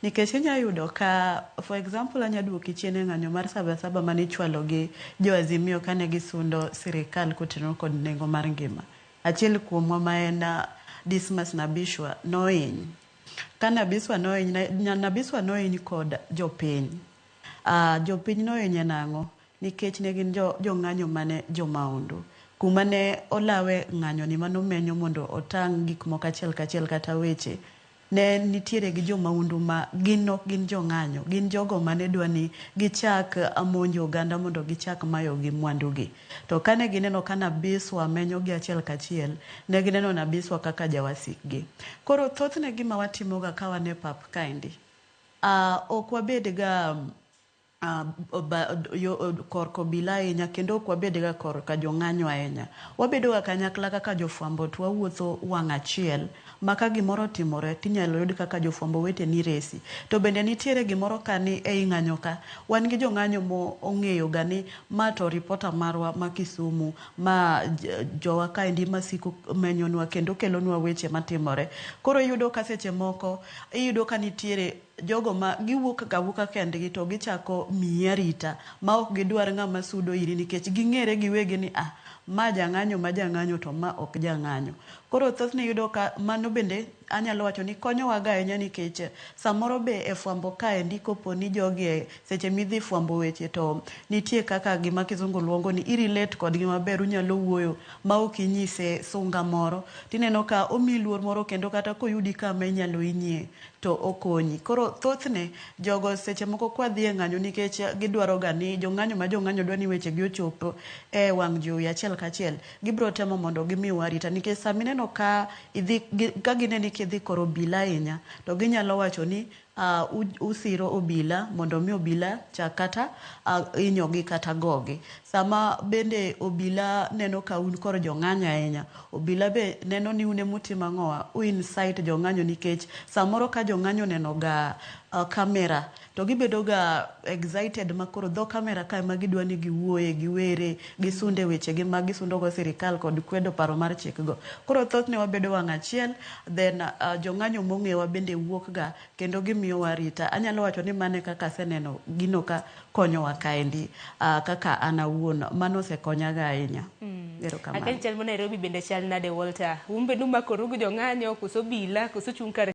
Nikech inya yudo ka, for example, anya duoki chien e ng'anyo mar Saba Saba mane ichwalo gi jo Azimio kane gisundo sirikal kotenore kod nengo mar ngima. Achiel kuomwa ma en Dismas Nabishwa nohiny. Ka Nabiswa nohiny, Nabiswa nohiny kod jopiny. Jopiny nohinye nang'o? Nikech ne gin jong'anyo mane jomaundu. Kuma ne olawe ng'anyo ni manomenyo mondo otang' gik moko achiel kachiel kata weche, ne nitiere gi jomaundu ma gin ok gin jong'anyo, gin jogo mane dwa ni gichak monjo oganda mondo gichak mayo gi mwandu gi. To kane gineno ka Nabiswa menyo gi achiel kachiel, ne gineno Nabiswa kaka jawasikgi. Koro thothne gima watimoga ka wan e pap kaendi, ok wabed ga korka obila ahinya kendo ok wabed ga korka jong'anyo ahinya. Wabedo ga kanyakla kaka jofwambo to wawuotho wang' achiel ma ka gimoro otimore tinyalo yud kaka jofwambo weteni resi. To bende nitiere gimoro ka ni ei ng'anyo ka, wan gi jong'anyo mo ong'eyo ga ni ma to reporter marwa ma Kisumu, ma jowa kaendi masiko menyonwa kendo kelonwa weche matimore. Koro iyudo ka seche moko, iyudo ka nitiere jogo ma giwuok ga awuoka kendgi to gichako miyi arita ma ok gidwar ng'ama sudo iri nikech ging'ere giwegi ni ah, ma jang'anyo ma jang'anyo to ma ok jang'anyo. Koro thothne iyudo ka mano bende anyalo wacho ni konyowa ga ahinya nikech samoro be e fwambo kaendi kopo ni jogi seche midhi fwambo weche to nitie kaka gima kizungu luongo ni i relate kodgi maber, unyalo wuoyo ma ok inyise sunga moro. Tineno ka omiyi luor moro kendo kata koyudi kama inyalo hinyie to okonyi. Koro thothne jogo seche moko kwadhi e ng'anyo nikech gidwaro ga ni jong'anyo ma jong'anyo dwa ni weche gi ochop e wang' jowi achiel kachiel, gibiro temo mondo gimiwa arita nikech sama ineno ka idhi ka gineni kidhi kor obila ahinya to ginyalo wacho ni usiro obila mondo mi obila chak kata hinyogi kata gogi. Sama bende obila neno ka un kor jong'anyo ahinya, obila be neno ni un emutimo ang'owa, u incite jong'anyo nikech samoro ka jong'anyo oneno ga camera to gibedo ga excited ma koro dho camera ka ema gidwa ni giwuoye, giwere, gisunde wechegi ma gisundo go sirikal kod kwedo paro mar chik go. Koro thothne wabedo wang' achiel, then jong'anyo mong'eyowa bende wuok ga kendo gimiyowa arita. Anyalo wacho ni mano e kaka aseneno gino ka konyowa kaendi kaka an awuon mano osekonya ga ahinya. Erokamano. Akia ni chal ma Nairobi bende chal nade, Walter? Un bende umakoru gi jong'anyo koso obila koso chung' kar